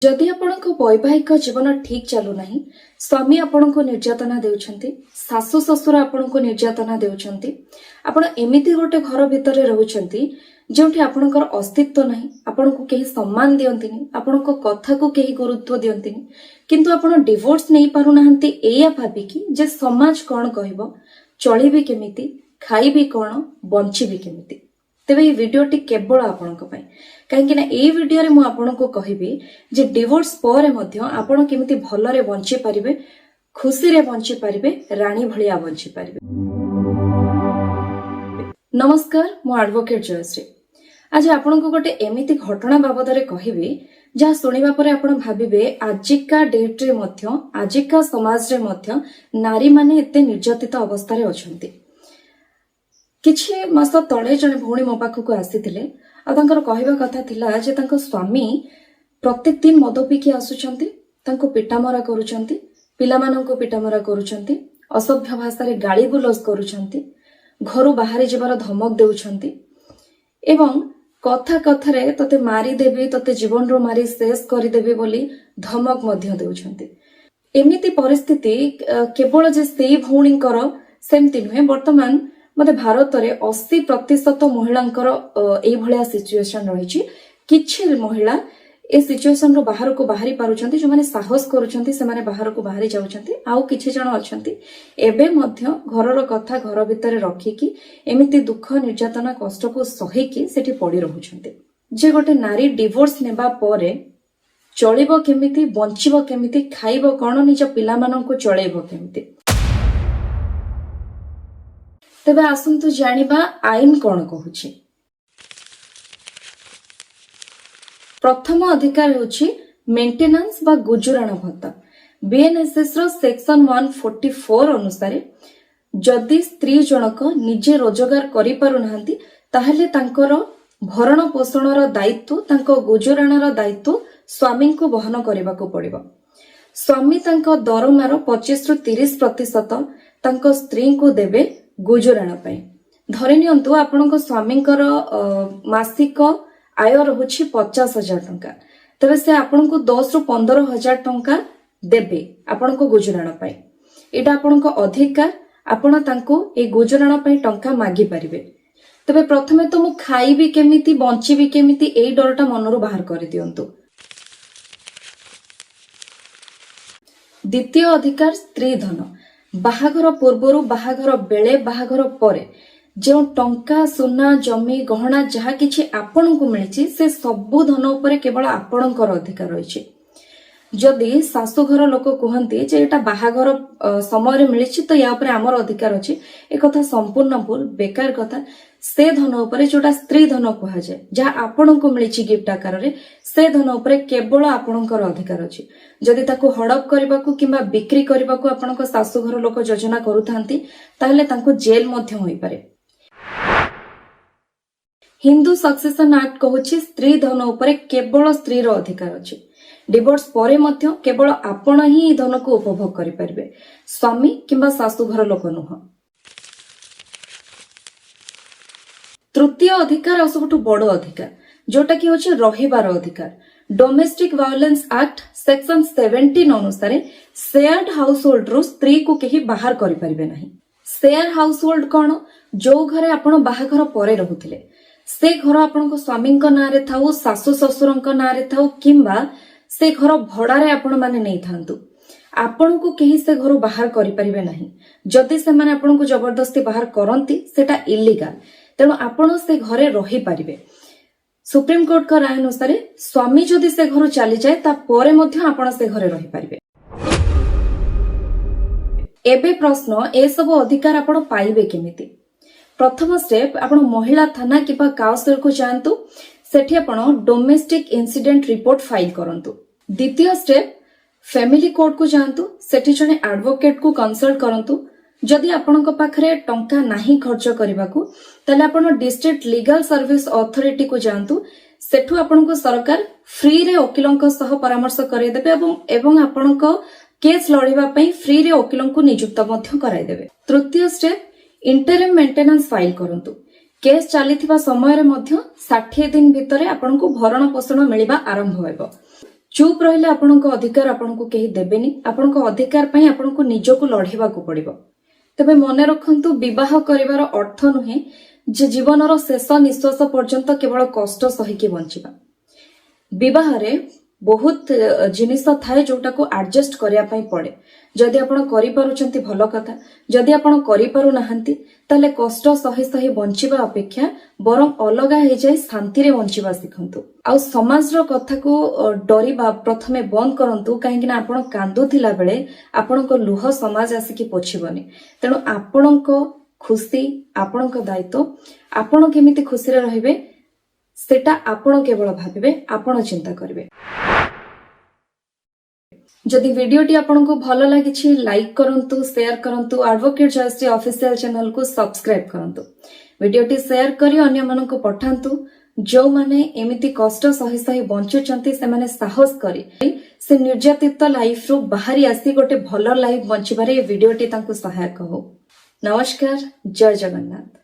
ଯଦି ଆପଣଙ୍କ ବୈବାହିକ ଜୀବନ ଠିକ୍ ଚାଲୁନାହିଁ, ସ୍ୱାମୀ ଆପଣଙ୍କୁ ନିର୍ଯାତନା ଦେଉଛନ୍ତି, ଶାଶୁ ଶ୍ୱଶୁର ଆପଣଙ୍କୁ ନିର୍ଯାତନା ଦେଉଛନ୍ତି, ଆପଣ ଏମିତି ଗୋଟେ ଘର ଭିତରେ ରହୁଛନ୍ତି ଯେଉଁଠି ଆପଣଙ୍କର ଅସ୍ତିତ୍ୱ ନାହିଁ, ଆପଣଙ୍କୁ କେହି ସମ୍ମାନ ଦିଅନ୍ତିନି, ଆପଣଙ୍କ କଥାକୁ କେହି ଗୁରୁତ୍ୱ ଦିଅନ୍ତିନି, କିନ୍ତୁ ଆପଣ ଡିଭୋର୍ସ ନେଇପାରୁନାହାନ୍ତି ଏଇଆ ଭାବିକି ଯେ ସମାଜ କଣ କହିବ, ଚଳିବି କେମିତି, ଖାଇବି କଣ, ବଞ୍ଚିବି କେମିତି, ତେବେ ଏଇ ଭିଡିଓଟି କେବଳ ଆପଣଙ୍କ ପାଇଁ। କାହିଁକି ନା ଏଇ ଭିଡିଓରେ ମୁଁ ଆପଣଙ୍କୁ କହିବି ଯେ ଡିଭୋର୍ସ ପରେ ମଧ୍ୟ ଆପଣ କେମିତି ଭଲରେ ବଞ୍ଚି ପାରିବେ, ଖୁସିରେ ବଞ୍ଚି ପାରିବେ, ରାଣୀ ଭଳିଆ ବଞ୍ଚି ପାରିବେ। ନମସ୍କାର, ମୁଁ ଆଡଭୋକେଟ ଜୟଶ୍ରୀ। ଆଜି ଆପଣଙ୍କୁ ଗୋଟେ ଏମିତି ଘଟଣା ବାବଦରେ କହିବି, ଯାହା ଶୁଣିବା ପରେ ଆପଣ ଭାବିବେ ଆଜିକା ଡେଟ୍ରେ ମଧ୍ୟ, ଆଜିକା ସମାଜରେ ମଧ୍ୟ ନାରୀମାନେ ଏତେ ନିର୍ଯାତିତ ଅବସ୍ଥାରେ ଅଛନ୍ତି। କିଛି ମାସ ତଳେ ଜଣେ ଭଉଣୀ ମୋ ପାଖକୁ ଆସିଥିଲେ ଆଉ ତାଙ୍କର କହିବା କଥା ଥିଲା ଯେ ତାଙ୍କ ସ୍ୱାମୀ ପ୍ରତ୍ୟେକ ଦିନ ମଦ ପିଇକି ଆସୁଛନ୍ତି, ତାଙ୍କୁ ପିଟାମରା କରୁଛନ୍ତି, ପିଲାମାନଙ୍କୁ ପିଟାମରା କରୁଛନ୍ତି, ଅସଭ୍ୟ ଭାଷାରେ ଗାଳି ଗୁଲଜ କରୁଛନ୍ତି, ଘରୁ ବାହାରି ଯିବାର ଧମକ ଦେଉଛନ୍ତି ଏବଂ କଥା କଥାରେ ତତେ ମାରିଦେବି, ତତେ ଜୀବନରୁ ମାରି ଶେଷ କରିଦେବି ବୋଲି ଧମକ ମଧ୍ୟ ଦେଉଛନ୍ତି। ଏମିତି ପରିସ୍ଥିତି କେବଳ ଯେ ସେଇ ଭଉଣୀଙ୍କର ସେମିତି ନୁହେଁ, ବର୍ତ୍ତମାନ ମତେ ଭାରତରେ 80% ମହିଳାଙ୍କର ଏଇଭଳିଆ ସିଚୁଏସନ ରହିଛି। କିଛି ମହିଳା ଏ ସିଚୁଏସନରୁ ବାହାରକୁ ବାହାରି ପାରୁଛନ୍ତି। ଯୋଉମାନେ ସାହସ କରୁଛନ୍ତି, ସେମାନେ ବାହାରକୁ ବାହାରି ଯାଉଛନ୍ତି। ଆଉ କିଛି ଜଣ ଅଛନ୍ତି, ଏବେ ମଧ୍ୟ ଘରର କଥା ଘର ଭିତରେ ରଖିକି ଏମିତି ଦୁଃଖ, ନିର୍ଯାତନା, କଷ୍ଟକୁ ସହିକି ସେଠି ପଡି ରହୁଛନ୍ତି। ଯେ ଗୋଟେ ନାରୀ ଡିଭୋର୍ସ ନେବା ପରେ ଚଳିବ କେମିତି, ବଞ୍ଚିବ କେମିତି, ଖାଇବ କଣ, ନିଜ ପିଲାମାନଙ୍କୁ ଚଳେଇବ କେମିତି? ତେବେ ଆସନ୍ତୁ ଜାଣିବା ଆଇନ କଣ କହୁଛି। ପ୍ରଥମ ଅଧିକାର ହେଉଛି ମେଣ୍ଟେନାନ୍ସ ବା ଗୁଜୁରାଣ ଭତ୍ତା। ବିଏନଏସଏସ ର ସେକ୍ସନ 144 ଅନୁସାରେ ଯଦି ସ୍ତ୍ରୀ ଜଣକ ନିଜେ ରୋଜଗାର କରିପାରୁନାହାନ୍ତି, ତାହେଲେ ତାଙ୍କର ଭରଣ ପୋଷଣର ଦାୟିତ୍ୱ, ତାଙ୍କ ଗୁଜୁରାଣର ଦାୟିତ୍ୱ ସ୍ୱାମୀଙ୍କୁ ବହନ କରିବାକୁ ପଡିବ। ସ୍ୱାମୀ ତାଙ୍କ ଦରମାର 25ରୁ 30% ତାଙ୍କ ସ୍ତ୍ରୀଙ୍କୁ ଦେବେ ଗୁଜୁରାଣ ପାଇଁ। ଧରି ନିଅନ୍ତୁ ଆପଣଙ୍କ ସ୍ୱାମୀଙ୍କର ମାସିକ ଆୟ ରହୁଛି 50,000 ଟଙ୍କା, ତେବେ ସେ ଆପଣଙ୍କୁ 10ରୁ 15 ହଜାର ଟଙ୍କା ଦେବେ ଆପଣଙ୍କ ଗୁଜୁରାଣ ପାଇଁ। ଏଇଟା ଆପଣଙ୍କ ଅଧିକାର। ଆପଣ ତାଙ୍କୁ ଏଇ ଗୁଜୁରାଣ ପାଇଁ ଟଙ୍କା ମାଗି ପାରିବେ। ତେବେ ପ୍ରଥମେ ତ ମୁଁ ଖାଇବି କେମିତି, ବଞ୍ଚିବି କେମିତି, ଏଇ ଡରଟା ମନରୁ ବାହାର କରିଦିଅନ୍ତୁ। ଦ୍ୱିତୀୟ ଅଧିକାର ସ୍ତ୍ରୀ ଧନ। ବାହାଘର ପୂର୍ବରୁ, ବାହାଘର ବେଳେ, ବାହାଘର ପରେ ଯେଉଁ ଟଙ୍କା, ସୁନା, ଜମି, ଗହଣା ଯାହା କିଛି ଆପଣଙ୍କୁ ମିଳିଛି, ସେ ସବୁ ଧନ ଉପରେ କେବଳ ଆପଣଙ୍କର ଅଧିକାର ରହିଛି। ଯଦି ଶାଶୁଘର ଲୋକ କୁହନ୍ତି ଯେ ଏଇଟା ବାହାଘର ସମୟରେ ମିଳିଛି, ତ ୟା ଉପରେ ଆମର ଅଧିକାର ଅଛି, ଏକଥା ସମ୍ପୂର୍ଣ୍ଣ ଭୁଲ, ବେକାର କଥା। ସେ ଧନ ଉପରେ, ଯୋଉଟା ସ୍ତ୍ରୀ ଧନ କୁହାଯାଏ, ଯାହା ଆପଣଙ୍କୁ ମିଳିଛି ଗିଫ୍ଟ ଆକାରରେ, ସେ ଧନ ଉପରେ କେବଳ ଆପଣଙ୍କର ଅଧିକାର ଅଛି। ଯଦି ତାକୁ ହଡପ କରିବାକୁ କିମ୍ବା ବିକ୍ରି କରିବାକୁ ଆପଣଙ୍କ ଶାଶୁଘର ଲୋକ ଯୋଜନା କରୁଥାନ୍ତି, ତାହେଲେ ତାଙ୍କୁ ଜେଲ ମଧ୍ୟ ହୋଇପାରେ। ହିନ୍ଦୁ ସକ୍ସେସନ ଆକ୍ଟ କହୁଛି ସ୍ତ୍ରୀ ଧନ ଉପରେ କେବଳ ସ୍ତ୍ରୀର ଅଧିକାର ଅଛି। ଡିଭୋର୍ସ ପରେ ମଧ୍ୟ କେବଳ ଆପଣ ହିଁ ଏହି ଧନକୁ ଉପଭୋଗ କରିପାରିବେ, ସ୍ୱାମୀ କିମ୍ବା ଶାଶୁଘର ଲୋକ ନୁହଁ। ତୃତୀୟ ଅଧିକାର ଆଉ ସବୁଠୁ ବଡ ଅଧିକାର, ଯୋଉଟା କି ହଉଛି ରହିବାର ଅଧିକାର। ଡୋମେଷ୍ଟିକ ଭାୟୋଲେନ୍ସ ଆକ୍ଟ ସେକ୍ସନ 17 ଅନୁସାରେ ସେୟାର୍ଡ ହାଉସ ହୋଲ୍ଡରୁ ସ୍ତ୍ରୀକୁ କେହି ବାହାର କରିପାରିବେ ନାହିଁ। ସେୟାର ହାଉସ ହୋଲ୍ଡ କଣ? ଯୋଉ ଘରେ ଆପଣ ବାହାଘର ପରେ ରହୁଥିଲେ, ସେ ଘର ଆପଣଙ୍କ ସ୍ୱାମୀଙ୍କ ନାଁରେ ଥାଉ, ଶାଶୁ ଶ୍ୱଶୁରଙ୍କ ନାଁରେ ଥାଉ କିମ୍ବା ସେ ଘର ଭଡାରେ ଆପଣ ମାନେ ନେଇଥାନ୍ତୁ, ଆପଣଙ୍କୁ କେହି ସେ ଘରୁ ବାହାର କରିପାରିବେ ନାହିଁ। ଯଦି ସେମାନେ ଆପଣଙ୍କୁ ଜବରଦସ୍ତି ବାହାର କରନ୍ତି, ସେଟା ଇଲିଗାଲ। ତେଣୁ ଆପଣ ସେ ଘରେ ରହିପାରିବେ। ସୁପ୍ରିମକୋର୍ଟଙ୍କ ରାୟ ଅନୁସାରେ ସ୍ୱାମୀ ଯଦି ସେ ଘରୁ ଚାଲିଯାଏ, ତାପରେ ମଧ୍ୟ ଆପଣ ସେ ଘରେ ରହିପାରିବେ। ଏବେ ପ୍ରଶ୍ନ, ଏସବୁ ଅଧିକାର ଆପଣ ପାଇବେ କେମିତି? ପ୍ରଥମ ଷ୍ଟେପ, ଆପଣ ମହିଳା ଥାନା କିମ୍ବା କାଉନସିଲକୁ ଯାଆନ୍ତୁ। ସେଠି ଆପଣ ଡୋମେଷ୍ଟିକ ଇନସିଡେଣ୍ଟ ରିପୋର୍ଟ ଫାଇଲ କରନ୍ତୁ। ଦ୍ୱିତୀୟ ଷ୍ଟେପ, ଫ୍ୟାମିଲି କୋର୍ଟକୁ ଯାଆନ୍ତୁ। ସେଠି ଜଣେ ଆଡଭୋକେଟକୁ କନସଲ୍ଟ କରନ୍ତୁ। ଯଦି ଆପଣଙ୍କ ପାଖରେ ଟଙ୍କା ନାହିଁ ଖର୍ଚ୍ଚ କରିବାକୁ, ତାହେଲେ ଆପଣ ଡିଷ୍ଟ୍ରିକ୍ଟ ଲିଗାଲ ସର୍ଭିସ ଅଥରିଟିକୁ ଯାଆନ୍ତୁ। ସେଠୁ ଆପଣଙ୍କୁ ସରକାର ଫ୍ରିରେ ଓକିଲଙ୍କ ସହ ପରାମର୍ଶ କରାଇଦେବେ ଏବଂ ଆପଣଙ୍କ କେସ୍ ଲଢିବା ପାଇଁ ଫ୍ରିରେ ଓକିଲଙ୍କୁ ନିଯୁକ୍ତ ମଧ୍ୟ କରାଇଦେବେ। ତୃତୀୟ ଷ୍ଟେପ, ଇଣ୍ଟରିମ୍ ମେଣ୍ଟେନାନ୍ସ ଫାଇଲ କରନ୍ତୁ। କେସ୍ ଚାଲିଥିବା ସମୟରେ ମଧ୍ୟ 60 ଦିନ ଭିତରେ ଆପଣଙ୍କୁ ଭରଣ ପୋଷଣ ମିଳିବା ଆରମ୍ଭ ହେବ। ଚୁପ୍ ରହିଲେ ଆପଣଙ୍କ ଅଧିକାର ଆପଣଙ୍କୁ କେହି ଦେବେନି। ଆପଣଙ୍କ ଅଧିକାର ପାଇଁ ଆପଣଙ୍କୁ ନିଜକୁ ଲଢ଼ିବାକୁ ପଡ଼ିବ। ତେବେ ମନେ ରଖନ୍ତୁ, ବିବାହ କରିବାର ଅର୍ଥ ନୁହେଁ ଯେ ଜୀବନର ଶେଷ ନିଶ୍ୱାସ ପର୍ଯ୍ୟନ୍ତ କେବଳ କଷ୍ଟ ସହିକି ବଞ୍ଚିବା। ବିବାହରେ ବହୁତ ଜିନିଷ ଥାଏ ଯୋଉଟାକୁ ଆଡଜଷ୍ଟ କରିବା ପାଇଁ ପଡେ। ଯଦି ଆପଣ କରିପାରୁଛନ୍ତି, ଭଲ କଥା। ଯଦି ଆପଣ କରିପାରୁନାହାନ୍ତି, ତାହେଲେ କଷ୍ଟ ସହି ସହି ବଞ୍ଚିବା ଅପେକ୍ଷା ବରଂ ଅଲଗା ହେଇଯାଇ ଶାନ୍ତିରେ ବଞ୍ଚିବା ଶିଖନ୍ତୁ। ଆଉ ସମାଜର କଥାକୁ ଡରିବା ପ୍ରଥମେ ବନ୍ଦ କରନ୍ତୁ, କାହିଁକି ନା ଆପଣ କାନ୍ଦୁଥିଲା ବେଳେ ଆପଣଙ୍କ ଲୁହ ସମାଜ ଆସିକି ପୋଛିବନି। ତେଣୁ ଆପଣଙ୍କ ଖୁସି ଆପଣଙ୍କ ଦାୟିତ୍ୱ। ଆପଣ କେମିତି ଖୁସିରେ ରହିବେ, ସେଟା ଆପଣ କେବଳ ଭାବିବେ, ଆପଣ ଚିନ୍ତା କରିବେ। ଯଦି ଭିଡିଓଟି ଆପଣଙ୍କୁ ଭଲ ଲାଗିଛି, ଲାଇକ୍ କରନ୍ତୁ, ସେୟାର କରନ୍ତୁ, ଆଡଭୋକେଟ ଜୟଶ୍ରୀ ଅଫିସିଆଲ ଚ୍ୟାନେଲକୁ ସବସ୍କ୍ରାଇବ କରନ୍ତୁ। ଭିଡିଓଟି ସେୟାର କରି ଅନ୍ୟମାନଙ୍କୁ ପଠାନ୍ତୁ। ଯୋଉମାନେ ଏମିତି କଷ୍ଟ ସହି ସହି ବଞ୍ଚୁଛନ୍ତି, ସେମାନେ ସାହସ କରି ସେ ନିର୍ଯାତିତ ଲାଇଫରୁ ବାହାରି ଆସି ଗୋଟେ ଭଲ ଲାଇଫ ବଞ୍ଚିବାରେ ଏ ଭିଡିଓଟି ତାଙ୍କୁ ସହାୟକ ହଉ। ନମସ୍କାର, ଜୟ ଜଗନ୍ନାଥ।